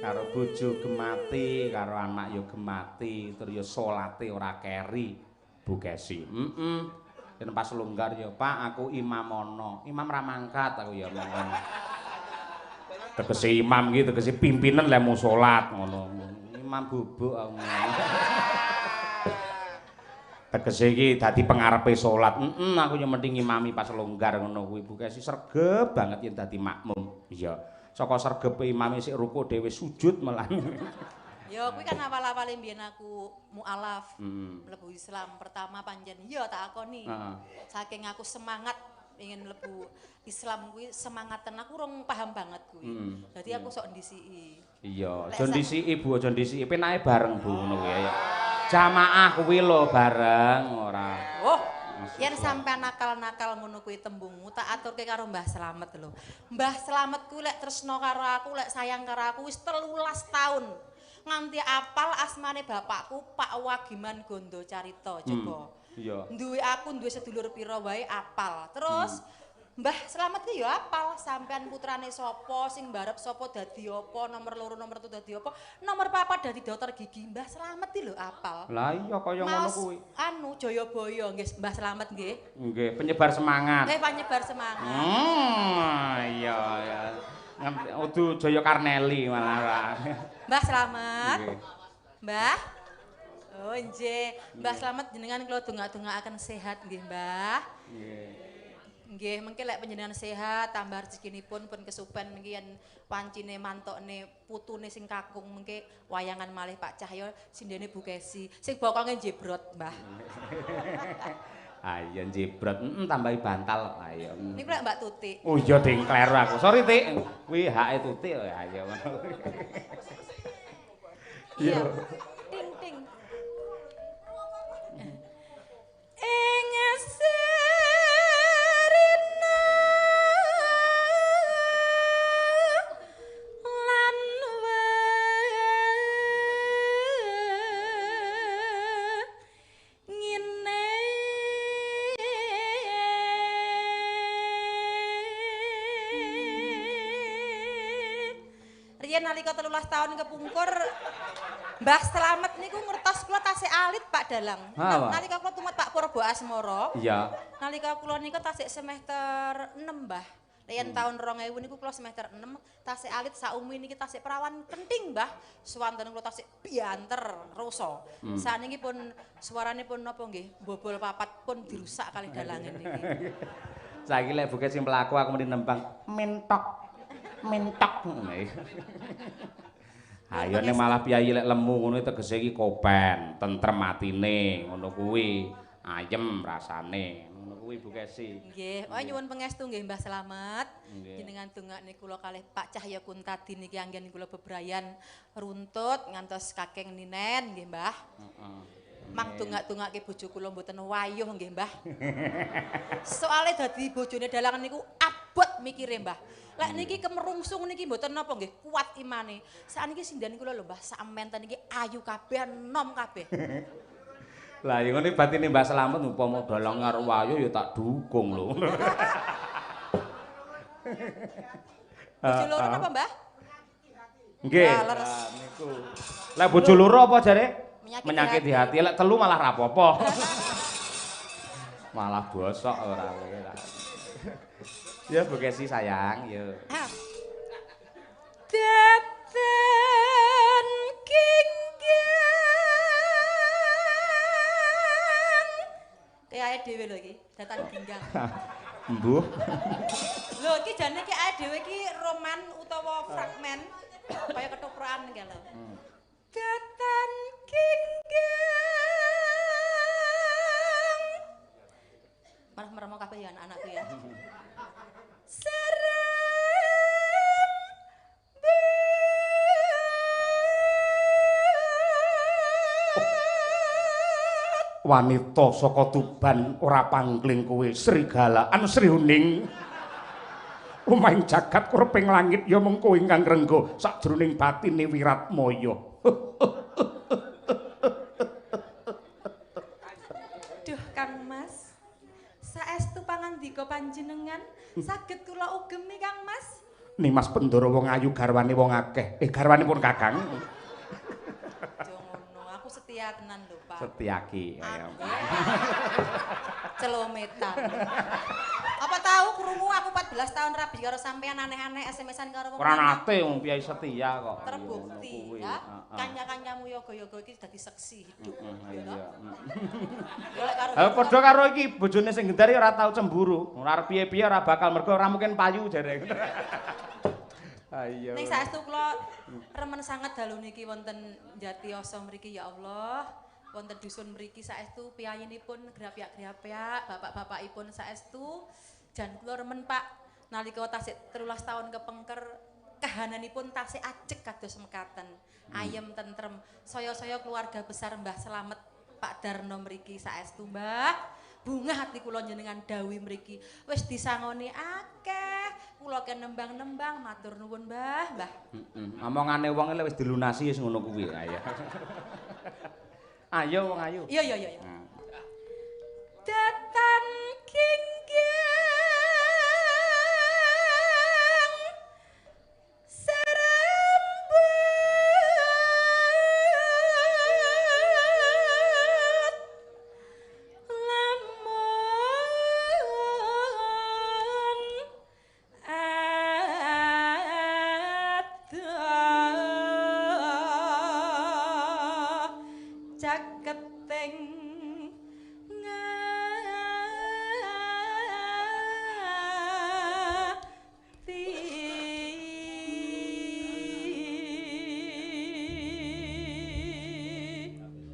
Karo bojo gemati, karo anak ya gemati, tur ya salate ora keri. Bu Kesi. Heeh. Yen pas longgar ya, Pak, aku imam ana. Imam ra mangkat aku ya ngono. Tegese imam iki tegese pimpinan lek mau salat ngono. Imam bubuk aku. Tegese iki dadi pengarepe salat. Heeh, aku ya mending ngimami pas longgar ngono kuwi. Bu Kesi sregep banget yen dadi makmum. Iya. Saka sregepe imame sik ruku dhewe sujud malah. Ya kuwi kan awal-awale mbiyen aku mualaf. Mlebu Islam pertama pancen ya tak akoni. Saking aku semangat ingin mlebu Islam kuwi semangaten aku rong paham banget kuwi. Dadi aku sok ndisiki. Iya, aja ndisiki Bu, aja ndisiki penake bareng Bu ngono kuwi ya. Jamaah kuwi lho bareng ora. Oh, yen sampean nakal-nakal ngono kuwi tembungmu tak aturke karo Mbah Slamet lho. Mbah Slamet kuwi lek tresno karo aku, lek sayang karo aku wis 13 taun. Nganti apal asmane bapakku Pak Wagiman Gondo Carita coba. Iya. Duwe aku duwe sedulur pira wae apal. Terus Mbah Slamet ki ya apal sampean putrane sapa, sing mbarep sapa dadi apa, nomor loro nomor 3 dadi apa, nomor 4 dadi dokter gigi. Mbah Slamet ki lho apal. Lah iya kaya ngono kuwi. Anu Jayabaya nggih Mbah Slamet nggih. Nggih, penyebar semangat. Nggih, penyebar semangat. Iya ya. Udu Jaya Karneli malah. Mbah Slamet. Mbah. Oh nggih, Mbah Slamet jenengan kula dongak-dongakaken sehat nggih, Mbah. Nggih. Nggih, mengke lek panjenengan sehat, tambah rezekinipun pun kesupen mengke yen wancine mantokne putune sing kakung mengke wayangan malih Pak Cahyo sindene Bu Kesi. Sing bokonge njebrot, Mbah. Ayo njebrot, tambahi bantal. Ayo. Niku lek Mbak Tutik. Oh iya dengkler aku. Sorry Tik, kuwi hake Tutik ayo. Iya. Ting ting. Ing serina lan wengine riyen nalika 13 tahun kepungkur Mbah Slamet niku ngertos kula tasik alit Pak Dalang. Nalika kula tumat Pak Purbo Asmoro. Iya. Nalika kula niku tasik semester 6, Mbah. Yen tahun 2000 niku kula semester 6, tasik alit saumi niki tasik perawan kenting, Mbah. Suwanten kula tasik bianter rasa. Sakniki pun suarane pun napa nggih, bobol papat pun dirusak kalih dalange niki. Saiki lek buke sing mlaku aku mesti nembang mentok. Mentok ngono. Ayo nek malah piyayi lek lemu ngono tegese iki kopen, tentrem atine, ngono kuwi, ayem rasane, ngono kuwi Bu Kesi. Nggih, oh nyuwun pangestu nggih Mbah Slamet. Jenengan dongakne kula kalih Pak Cahya Kuntadi niki anggen kula bebrayan runtut ngantos kakeng ninen nggih Mbah. Heeh. Mang dongak-dongake bojo kula mboten wayuh nggih Mbah. Soale dadi bojone dalang niku abot mikire Mbah. Lek niki kemerungsung niki mboten napa nggih kuat imane. Sakniki sinden kula lho Mbah samenten niki ayu kabeh enom kabeh. Lah ya ngene batine Mbah Slamet upama dalang karo wayu ya tak dukung lho. Bojo loro napa Mbah? Nggih. Niku. Lek bojo loro apa jare? Menyakiti hati. Lek telu malah ra apa-apa. Malah bosok ora. Ya Bu Kesi sayang, yo. Daten kinggang. Kayak dhewe lho iki, datan ginggang. Mbuh. Lho iki jane ki ae dhewe iki roman utawa fragmen kaya ketoprakan iki lho. Datan kinggang. Malah meremo kabeh ya anak-anakku ya. Serem wanita saka Tuban ora pangling kowe srigala anu Sri Huning. Lumahing jagat kureping langit ya mung kowe ingkang rengga sakjroning batine Wiratmaya. Duh Kang Mas, saestu pangandika panjenengan saged kula ugemi Kang Mas. Nimas Bendoro wong ayu garwane wong akeh. Garwanipun Kakang. Aja ngono, aku setia tenan lho, Pak. Setiaki kaya. Celometan. Apa tahu krungu aku 14 tahun rabi karo sampean aneh-aneh SMS-an karo wong. Ora nate wong piyai setia kok. Terbukti ya. Kanca-kancamu yoga-yoga iki dadi seksi hidup. Iya. Ha padha karo iki bojone sing gendari ora tau cemburu. Ora arep piye-piye ora bakal mergo ora mungkin payu jare. Ayo. Ning saestu kula remen sanget dalu niki wonten Jatiyoso mriki ya Allah. Wonten dusun mriki saestu piyayinipun grapyak-grapyak, bapak-bapakipun saestu jan kula remen Pak nalika tasik 13 tahun kepengker kahananipun tasik ajeg kados mekaten. Ayem tentrem, saya-saya keluarga besar Mbah Slamet Pak Darno mriki saestu Mbah. Bungah ati kula njenengan dawuhi mriki wis disangoni akeh, kula ken nembang-nembang matur nuwun Mbah, Mbah. Heeh. Omongane wong wis dilunasi wis ngono kuwi. Ayo. Ayo wong ayu. Iya iya iya. Datan kinggeng serembut lamun ada caketing ngati.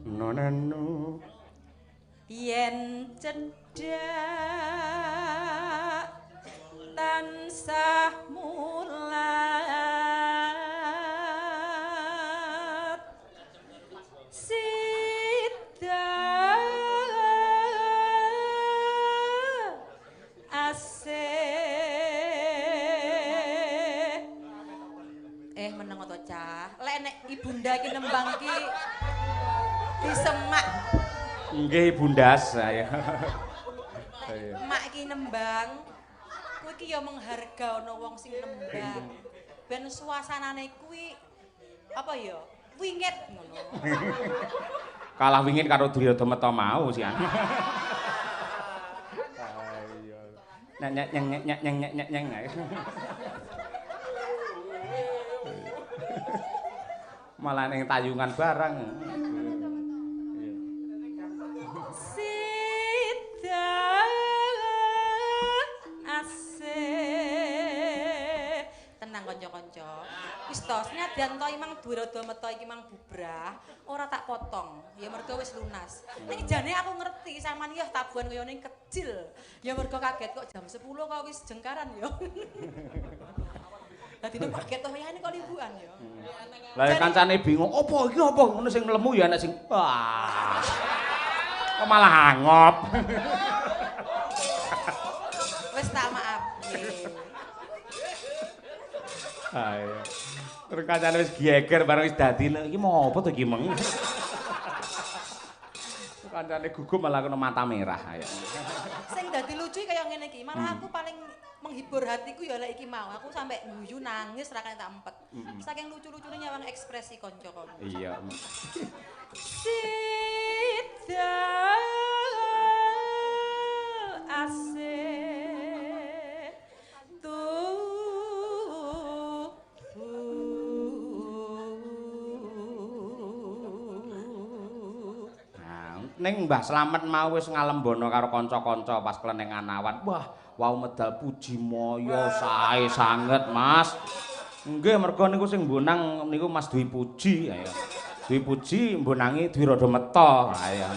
Nonanu yen cedhak tansah mulat sida asih. Meneng to cah. Lek nek ibunda iki nembang iki disemak. Nggih ibundas. Ayo. Mak iki nembang kuwi iki ya mengharga ana wong sing nembang. Ben suasanane kuwi apa ya? Wingit ngono. Kalah wingit karo Duryodana Meta mau sih. Ayo. Nyek nyek nyek nyek nyek nyek nyek. Malah ning tayungan barang. Sida asih. Tenang kanca-kanca. Wis to, senadyan to imang Duryodana Meta iki mang bubrah, ora tak potong. Ya mergo wis lunas. Ning jane aku ngerti sampean iki tabuhan kaya ning kecil. Ya mergo kaget kok jam 10 kok wis jengkaran ya. Dadine kaget to ya ini kok liburan ya. Lah kancane bingung, opo iki opo ngono sing lemu ya enek sing wah. Kok malah angop. Wis tak maafke. Ayo. Terus kancane wis geger bareng wis dadi iki mau apa to iki meng. Kancane gugup malah kena mata merah ayo. Sing dadi lucu kaya ngene iki, malah aku paling menghibur hatiku ya lek iki mau. Aku sampe guyu nangis ra kene tak empet. Saking lucu-lucune nyawang ekspresi kanca-kanca. Iya. Sida asih tuhu. Nah, ning Mbah Slamet mau wis ngalembono karo kanca-kanca pas klenengan awan. Wah, wau medal puji moyo sae sanget, Mas. Nggih, mergo niku sing mbonang niku Mas Dwi Puji. Ayo. Dwi Puji mbonangi Dwi Rada Meta. Ayo.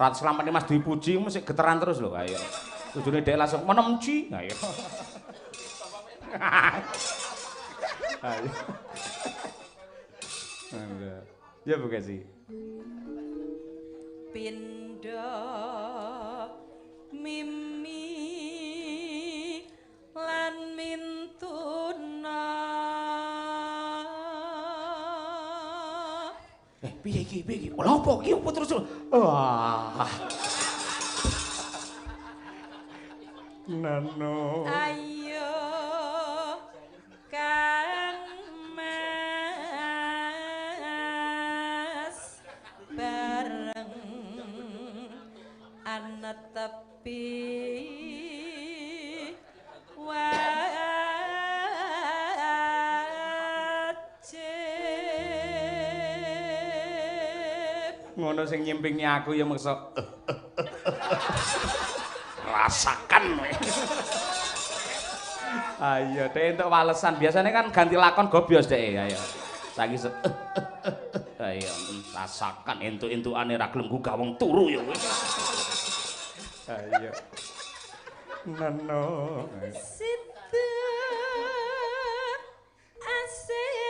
Rat Slamet Mas Dwi Puji mesti geteran terus lho. Ayo. Bojone dhek langsung menemji. Ayo. Ayo. Ya Bu Kesi. Pindha mimi lan mintuna. Piye iki piye iki? Lha opo iki opo terus? Wah. Nano. Ayo Anetepi wajib. Ngono sing nyimpingi aku ya meksa rasakan. Ayo dek entuk walesan. Biasanya kan ganti lakon gobyos dek. Ayo. Saiki ayo rasakan entuk-entukane ra gelem gugah wong turu ya kowe. Ayo. Neno. Sida asih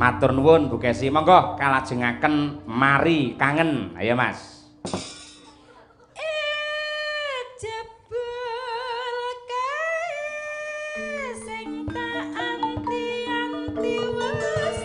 Matur nuwun Bu Kesi, monggo kalajengaken mari kangen. Ayo Mas. Jebul kae sing tak anti-anti wis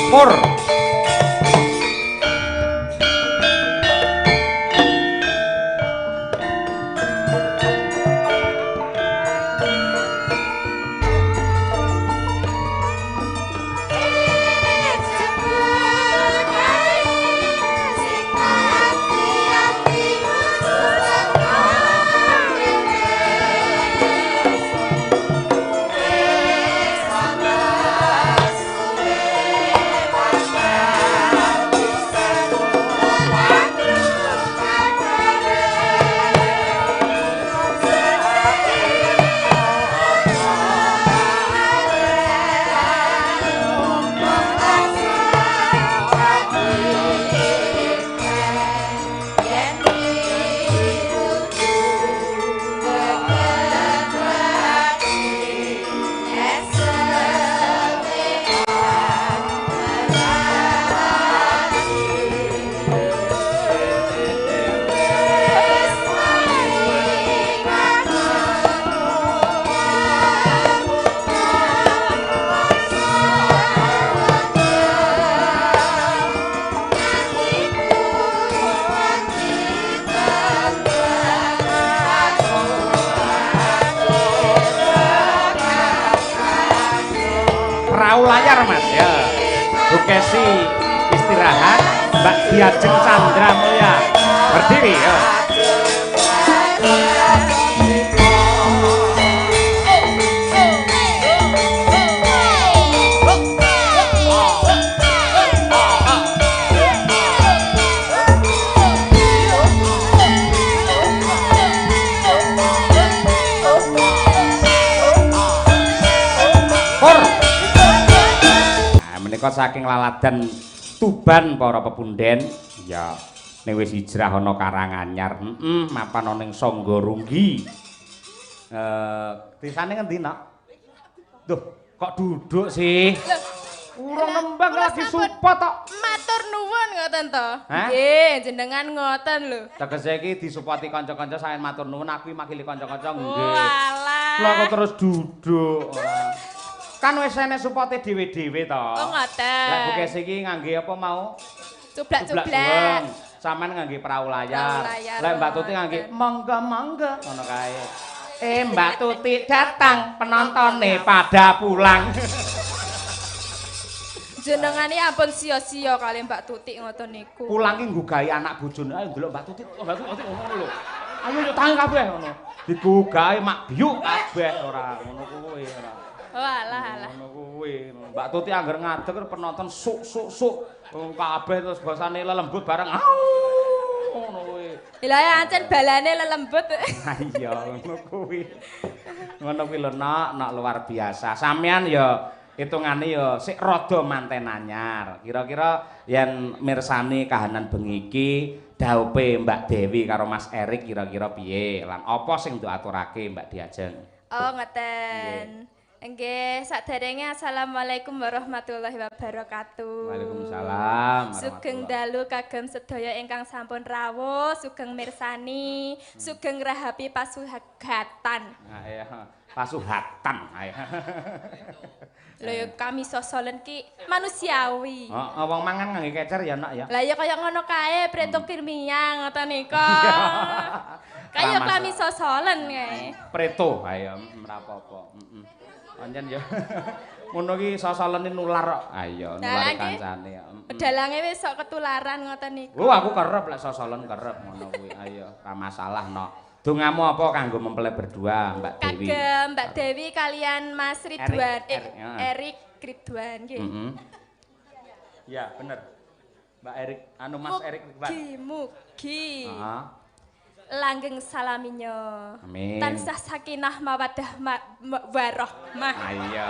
Pur. Perahu layar Mas ya. Bu Kesi istirahat, Mbak Diajeng Chandra Mulya berdiri ya. Menika saking laladan Tuban para pepunden ya ning wis hijrah ana Karanganyar, mapan ana ing Sangga Runggi. Desane ngendi, Nok? Duh, kok duduk sih? Urung nembang lagi support tok. Matur nuwun ngoten to. Nggih, jenengan ngoten lho. Tegese iki disupporti kanca-kanca sampeyan matur nuwun, aku makili kanca-kanca nggih. Walah. Lah kok terus duduk. Kan wis enek supporte dhewe-dhewe to. Oh ngoten. Lek Bu Kesi iki ngangge apa mau? Cublak-cublak. Sampeyan ngangge perahu layar. Lek Mbak Tuti ngangge monggo-monggo ngono kae. Mbak Tuti datang, penontone pada pulang. Jenengane ampun sia-sia kali Mbak Tuti ngoten niku. Pulang ki nggugahi anak bojone. Ayo ndelok Mbak Tuti, Mbak Tuti ngono lho. Ayo yo tangi kabeh ngono. Digugahi mak biuk kabeh ora ngono kuwi ora. Walah alah. Ngono kuwi. Mbak Tuti angger ngadeg penonton suk suk suk kabeh terus basane lelembut bareng. Ngono kuwi. Lha ya ancen balane lelembut. Ha iya ngono kuwi. Ngono kuwi lho Nok, Nok luar biasa. Sampeyan ya hitungane ya sik rada manten anyar. Kira-kira yen mirsani kahanan bengi iki daupe Mbak Dewi karo Mas Erik kira-kira piye? Lan apa sing nduk aturake Mbak Diajeng? Oh ngoten. Nggih, saderenge assalamualaikum warahmatullahi wabarakatuh. Waalaikumsalam. Sugeng dalu kagem sedaya ingkang sampun rawuh, sugeng mirsani, sugeng rahapi pasuhatan. Ha iya, pasuhatan. Ha iya. Lho ya kami sosolen ki manusiawi. Heeh, wong mangan ngangge kecer ya, Nak ya. Lah ya kaya ngono kae, preto kirmiang ngoten nika. Kaya kami sosolen kae. Preto, ayo ora apa-apa. Heeh. Pancen ya. Ngono ki sosolene nular kok. Ayo nulari kancane. Dalange wis sok ketularan ngoten niku. Oh, aku kerep lek sosolen kerep ngono kuwi. Ayo, ora masalah, Nok. Dongamu apa kanggo mempelai berdua, Mbak Dewi? Kagem Mbak Dewi kalian Mas Ridwan, Erik Ridwan nggih. Heeh. Ya, bener. Mbak Erik, anu Mas Erik Ridwan. Mugi-mugi. Heeh. Langgeng salaminyo. Amin. Tansah sakinah mawaddah warahmah. Ayo.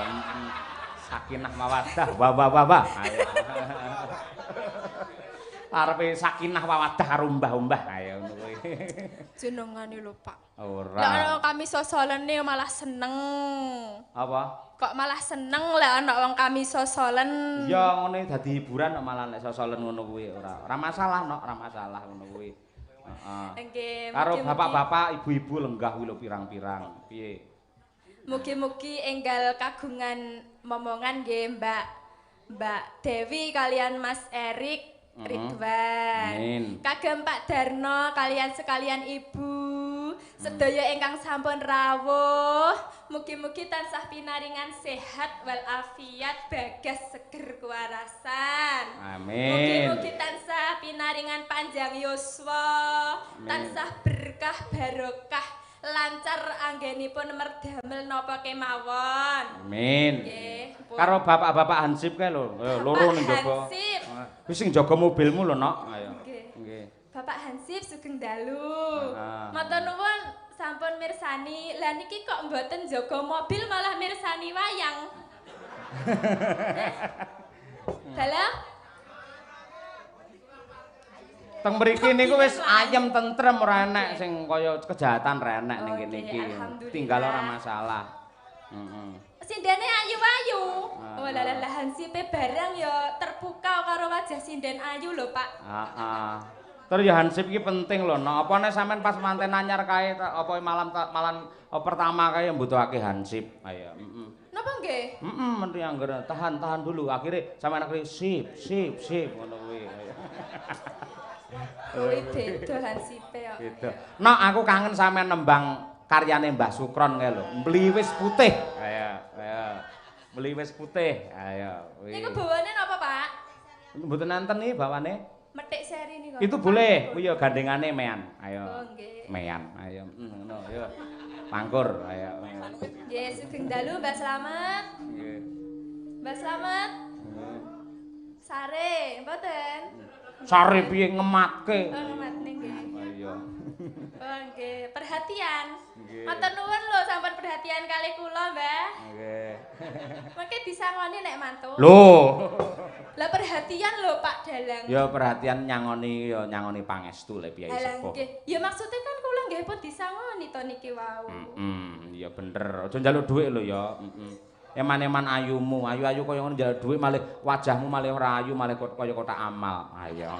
Sakinah mawaddah wa wa wa wa. Ayo. Arepe sakinah mawaddah karo umbah-umbah. Ayo ngono kuwi. Jenengane lho, Pak. Ora. Lah ana kami sosolene malah seneng. Apa? Kok malah seneng lah ana wong kami sosolen. Iya, ngene dadi hiburan kok malah nek sosolen ngono kuwi ora. Ora masalah, Nok, ora masalah ngono kuwi. Heeh. Karo bapak-bapak, ibu-ibu lenggah kuwi lho pirang-pirang. Piye? Mugi-mugi enggal kagungan momongan nggih Mbak Mbak Dewi kalian Mas Erik Ridwan. Amin. Kagem Pak Darno kalian sekalian ibu, sedaya ingkang sampun rawuh, mugi-mugi tansah pinaringan sehat walafiat, bagas seger kewarasan. Amin. Mugi-mugi tansah pinaringan panjang yuswa, tansah berkah barokah, lancar anggenipun merdamel napa kemawon. Amin. Nggih. Karo bapak-bapak Hansip kae lho, loro ning jaba. Hansip. Kuwi sing jaga mobilmu lho, Nok. Ayo. Nggih. Nggih. Bapak Hansip sugeng dalu. Matur nuwun sampun mirsani. Lah niki kok mboten jaga mobil malah mirsani wayang. Dalam Teng mriki niku wis ayem tentrem ora enek sing kaya kejahatan ra enek ning kene iki. Tinggal ora masalah. Heeh. Sindene ayu-ayu. Oh lah lah Hansipe barang ya terpukau karo wajah sinden ayu lho, Pak. Heeh. Terus ya Hansip iki penting lho, Nok. Apa nek sampean pas manten anyar kae apa malam malam pertama kae mbutuhake Hansip. Ayo, heeh. Napa nggih? Heeh, menteri angger tahan-tahan dulu. Akhire sampean akhire sip, sip, sip ngono kuwi. Kuwi beda Hansipe kok. Beda. Nok, aku kangen sampean nembang karyane Mbah Sukron kae lho. Mliwis putih. Ayo, ayo. Mliwis putih. Ayo. Niku bawane napa, Pak? Mboten nenten iki bawane. Metik seri niku. Itu boleh. Kuwi ya gandengane mean. Ayo. Oh, nggih. Mean. Ayo, ngono ayo. Pangkur, ayo. Nggih, sugeng dalu Mbah Slamet. Nggih. Mbah Slamet. Sare, mboten? Sare piye ngematke? Oh, ngematne nggih. Ayo. Oh, nggih, perhatian. Matur nuwun lho sampun perhatian kali kula, Mbah. Nggih. Mangke disangoni nek mantuk. Lho. Lah perhatian lho Pak Dalang. Ya perhatian nyangoni ya nyangoni pangestu le piye sepuh. Nggih. Ya maksudnya kan kula nggih pun disangoni to niki wau. Heeh, Iya bener. Aja njaluk dhuwit lho ya. Heeh. Eman-eman ayumu, ayu-ayu kaya ngono njaluk dhuwit malih wajahmu malih ora ayu, malih kaya kotak amal. Ayo.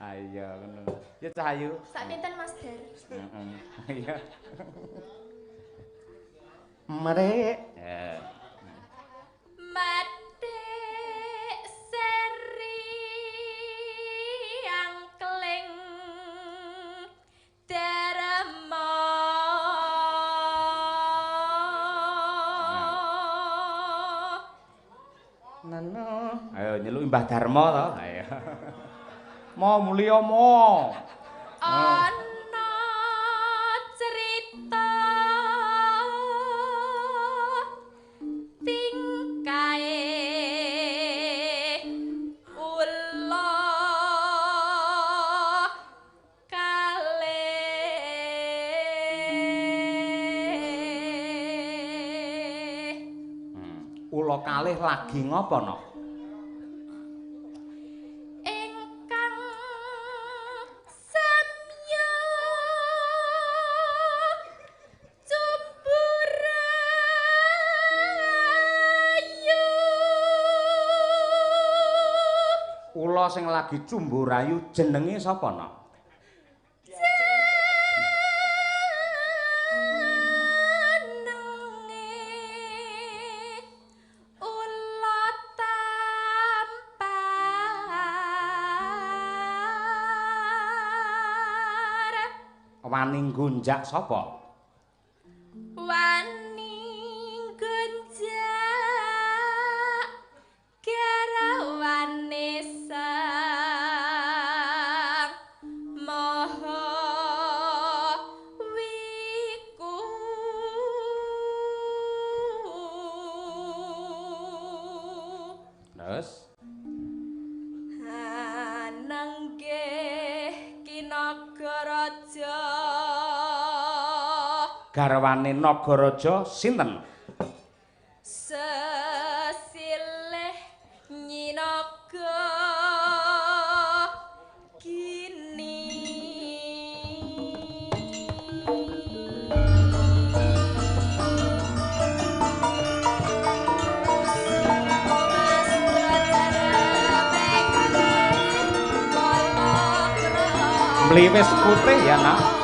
Ayo ngono. Ya cah ayu. Sak pinten Mas Dar? Heeh. Iya. Mrek. Mathik seri angkling darma. Nano. Ayo nyeluk Mbah Darma to. Ayo. Mo mulya mo. Ana cerita tingkae ula kalih. Ula kalih lagi ngopo nok? Ingkang samya cumburayu. Ula sing lagi cumburayu jenenge sapa nok? Jenenge ula tampar. Wani nggonjak sapa? Wani nggonjak garawane sang maha wiku. Terus Anenggih Kinagaraja. Garwane Nagaraja sinten? Sesilih nyinaga gini. Mliwis putih ya nak.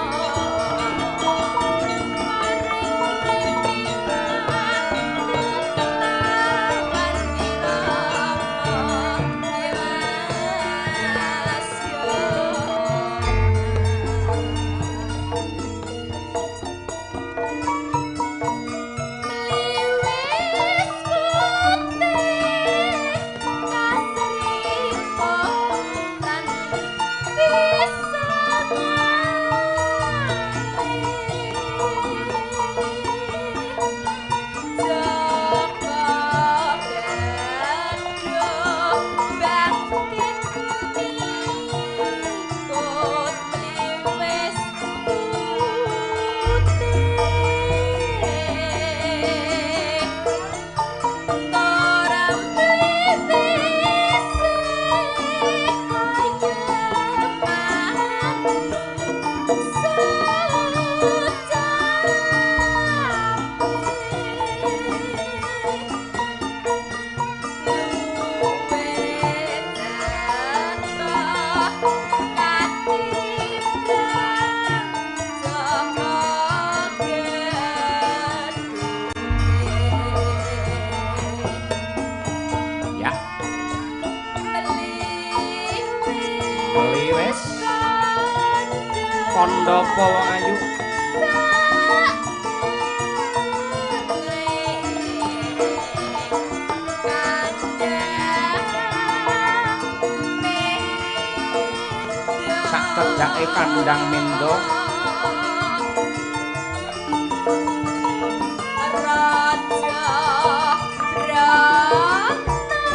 Ya, mliwis kandha apa wong ayu? Sak cedhake kandhang mendha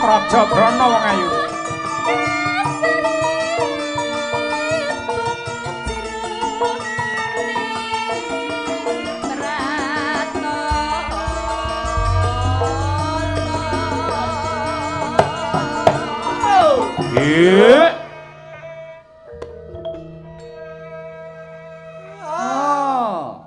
Raja Brana wong ayu. Iya. Oh.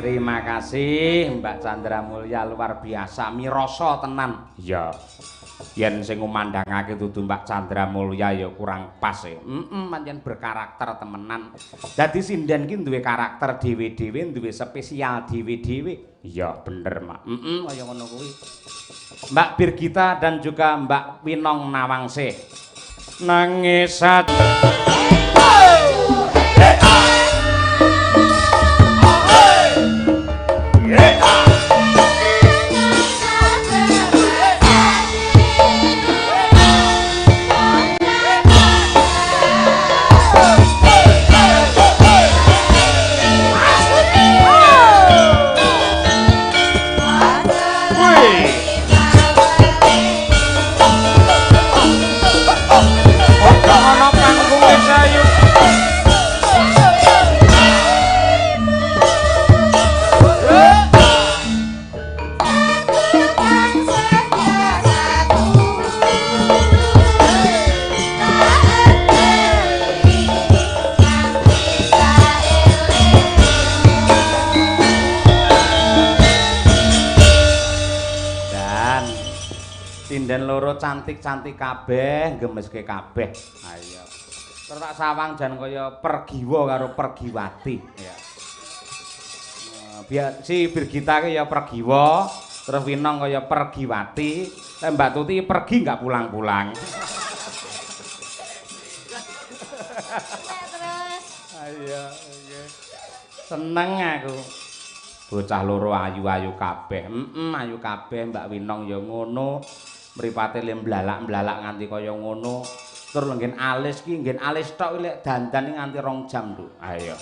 Terima kasih Mbak Chandra Mulya, luar biasa mirasa tenan. Iya. Yen sing ngumandhangake dudu Mbak Chandra Mulya ya kurang pas e. Pancen berkarakter temenan. Dadi sinden ki duwe karakter dhewe-dhewe, duwe spesial dhewe-dhewe. Iya, bener, Mak. Kaya ngono kuwi. Mbak Birgita dan juga Mbak Winong Nawangsih. Nangis cantik-cantik kabeh, gemeske kabeh. Ayo. Terus tak sawang jan kaya Pergiwa karo Pergiwati. Ya. Biar si Birgita ki ya Pergiwa, terus Winong kaya Pergiwati, lek Mbak Tuti pergi enggak pulang-pulang. Terus. Ayo, oke. Seneng aku. Bocah loro ayu-ayu kabeh. Ayu kabeh Mbak Winong ya ngono. Mripate le mblalak-mblalak nganti kaya ngono. Tur nggen alis ki nggen alis tok lek dandan nganti 2 jam, Nduk. Ayo.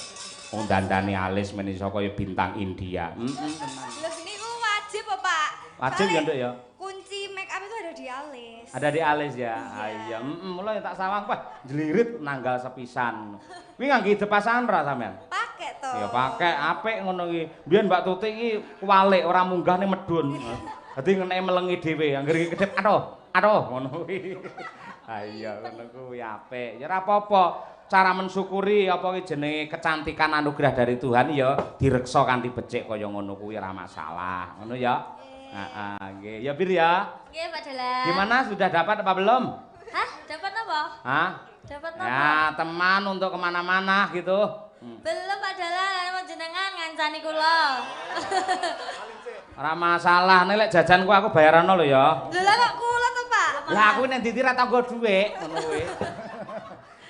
Wong dandane alis men iso kaya bintang India. Tenan. Lho niku wajib apa, Pak? Wajib ya, Nduk ya. Kunci make up itu ada di alis. Ada di alis ya. Iya, mula tak sawang wah jlirit nanggal sepisan. Kuwi ngangge ide pasangan ora sampean? Pakai to. Ya pakai apik ngono ki. Biyen Mbak Tuti iki kuwalik ora munggah ning medun. Dadi ngeneke melengi dhewe, anggere iki kedhep aduh, aduh ngono kuwi. Ha iya ngono kuwi apik. Ya ora apa-apa. Cara mensyukuri apa ki jenenge kecantikan anugerah dari Tuhan ya direksa kanthi becik kaya ngono kuwi ora masalah. Ngono ya. Heeh, nggih. Ya Bir ya. Nggih, Pak Dalang. Gimana sudah dapat apa belum? Hah? Dapat apa? Hah? Dapat apa? Ya, teman untuk kemana-mana gitu. Belum Pak Dalang, jenengan ngancani kula. Ora masalah, nek lek jajan ku aku bayarano lho ya. Lho lah kok kula to, Pak? Lah aku nek ndi-ndi ra tau nggo dhuwit, ngono kuwi.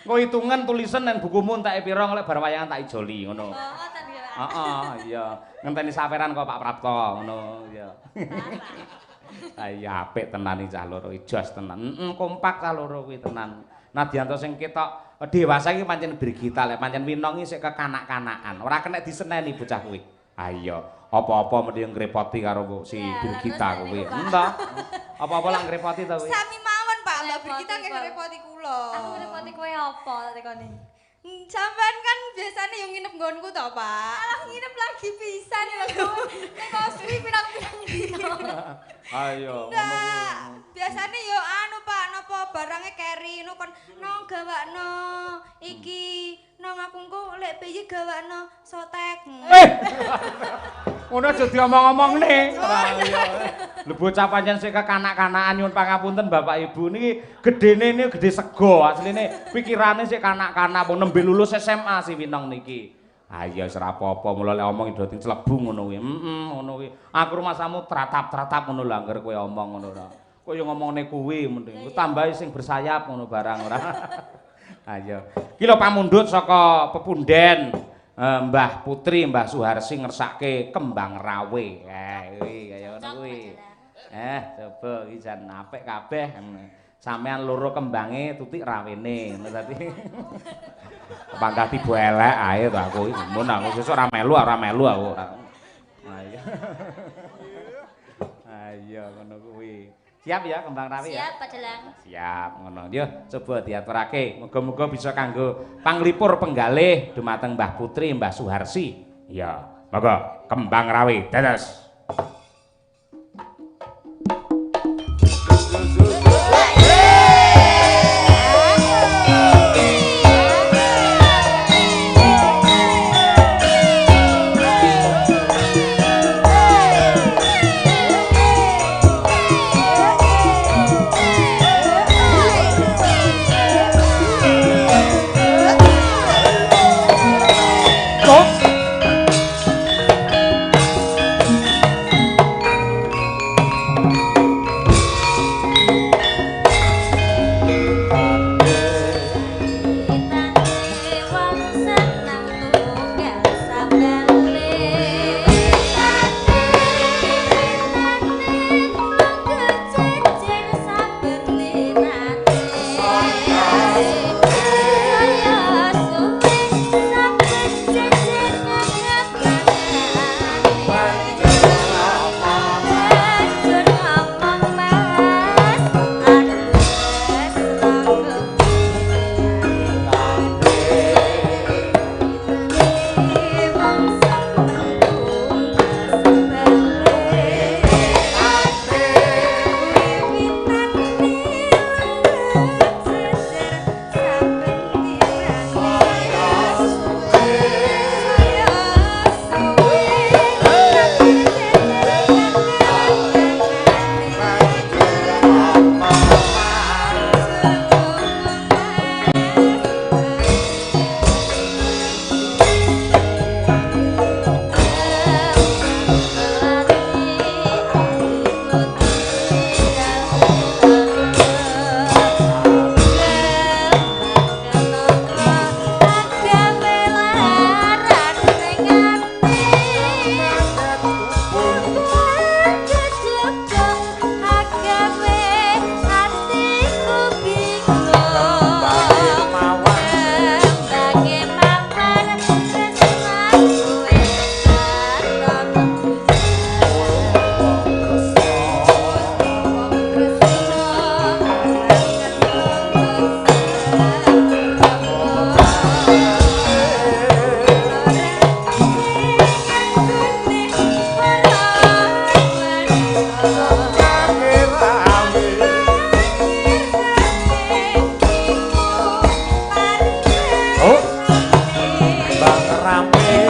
Engko hitungan tulisan nang bukumu enteke pira lek bar wayangan tak ijoli ngono. Oh, ngoten nggih, Pak. Heeh, iya. Ngenteni saweran kok Pak Prapto ngono, iya. Ah iya apik tenan iki cah loro, jos tenan. Kompak cah loro kuwi tenan. Nadyanto sing ketok dewasa iki pancen Birgita lek pancen Winong iki sik kekanak-kanakan. Ora kenek diseneni bocah kuwi. Ah iya, apa-apa mesti ngrepoti karo si Birgita kuwi. Entah. Apa-apa lak ngrepoti to kuwi. Sami mawon, Pak. Mbak Birgita nggih ngrepoti kula. Aku ngrepoti kowe apa tak tekoni? Sampean kan biasanya yang nginep nggonku to, Pak. Alah nginep lagi pisan lho. Nek kok suwi pirang-pirang dino. Ayo, ngono kuwi. Biasane yo anu Pak, napa barange keri ngono kon nong gawakno iki, nong aku engko lek piye gawakno sotek. Ngono aja diomong-omongne. Lho bocah pancen sik kekanak-kanakan nyuwun pangapunten Bapak Ibu niki gedene niki gedhe sego asline pikirane sik kanak-kanak wong nembe lulus SMA si Winong niki. Ah iya wis ora apa-apa mula lek omong do clebu ngono kuwi. Ngono kuwi. Aku rumasamu tratap-tratap ngono lho angger kowe omong ngono lho. Kowe yo ngomongne kuwi mending tambahi sing bersayap ngono barang ora. Ayo. Iki lho pamundhut saka pepunden Mbah Putri, Mbah Suharsi ngersake kembang rawe. Kuwi kaya ngono kuwi. Coba iki jan apik kabeh. Sampean loro kembange tutik rawene ngono tadi. Panggah tiba elek ae to aku iki. Mun aku sesuk ora melu aku ora. Ayo. Ayo ngono kuwi. Siap ya kembang rawe ya? Siap Pak Dalang. Siap ngono. Yo coba diaturake. Muga-muga bisa kanggo panglipur penggalih dumateng Mbah Putri, Mbah Suharsi. Ya, monggo kembang rawe dados.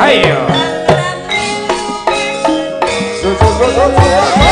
Ayo. Rame. Su, su, su, su, su.